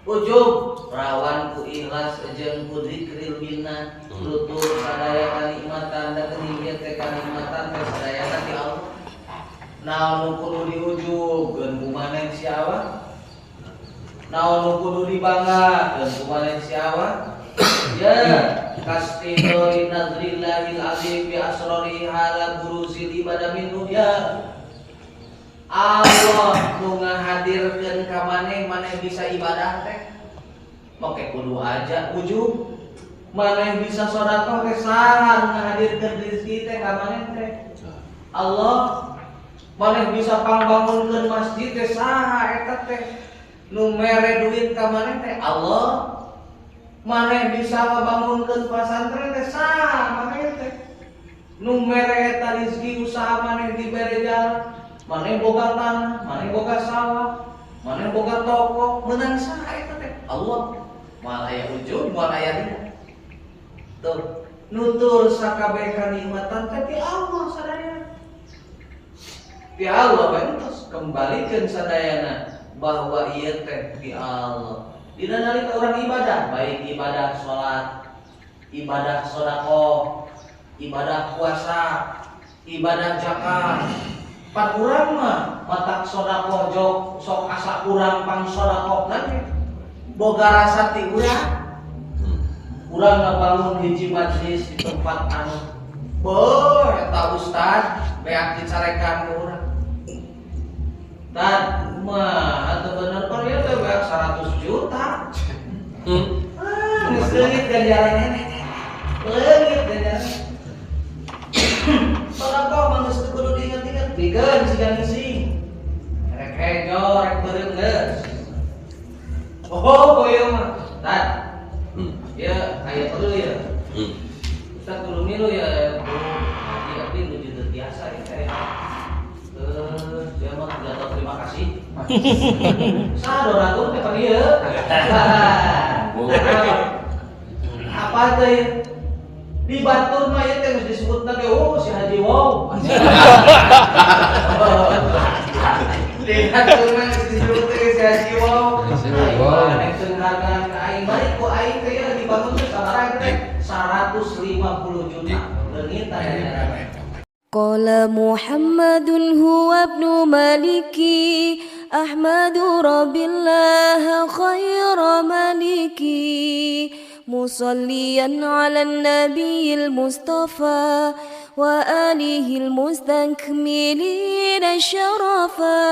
Ujub rawan ku ikhlas jeung ku dzikril minnah tutur sadaya kanikmatan da geuning ieu teh kanikmatan teh sadayana ti Allah. Naon nu kudu diujubkeun ku maneh si awak? Naon nu kudu dibanggakeun ku maneh si awak? Ya kastidori nadrillahil azim bi asrori hala buruzil ibadah minhu ya Allah nu ngahadirkeun ka maneh, maneh bisa ibadah teh make kudu aja ujub. Maneh bisa sedekah teh saha nu ngahadirkeun rezeki teh ka maneh teh? Allah. Maneh bisa pangbangunkeun masjid teh saha eta teh nu mere duit ka maneh teh? Allah. Maneh bisa ngabangunkeun pasantren teh saha maneh teh nu mere eta rezeki usaha maneh dibere jalan? Maneh boga tanah, maneh boga sawah, maneh boga toko, menang saha eta teh? Allah. Moal aya ujub, moal aya riya. Tuh, nutur sakabeh kanikmatan teh ti Allah sadayana. Ti Allah bentos kembalikeun sadayana bahwa ieu teh ti Allah. Dina nalika urang ibadah, baik ibadah salat, ibadah sedekah, ibadah puasa, ibadah zakat. Pan urang mah matak sedekah jog sok asa urang pang sedekahna teh boga rasa ti urang. Urang ngabangun hiji majelis di tempat anu beuh eta ustad beak dicarekan ku urang. Tad mah atuh bener pan ieu teh beak 100 juta. Ah, geus leungit ganjaranna teh. Leungit ganjaran. Sedekah mah geus teu kudu diinget-inget, bikeun siga ngising. Rek hejo, rek beureum geus. Oh, ieu mah. Tad. Ya, aya perlu ya. Ustaz kudu milu ya, kudu haji abdi nuju teu biasa ya teh. Dia mah tidak tahu terima kasih. Saha donatur teh pan ieu? Apa teh ieu? Di batur mah ieu teh geus disebutna ge oh si Haji Wow. Di batur mah geus disebut teh si Haji Wow. Aing teu ngahargaan ka aing balik ku aing teh ieu dibangun teh sabaraha teh 150 juta. Leungit aya. قال محمد هو ابن مالكي أحمد رب الله خير مالكي مصليا على النبي المصطفى وآله المستكملين الشرفا.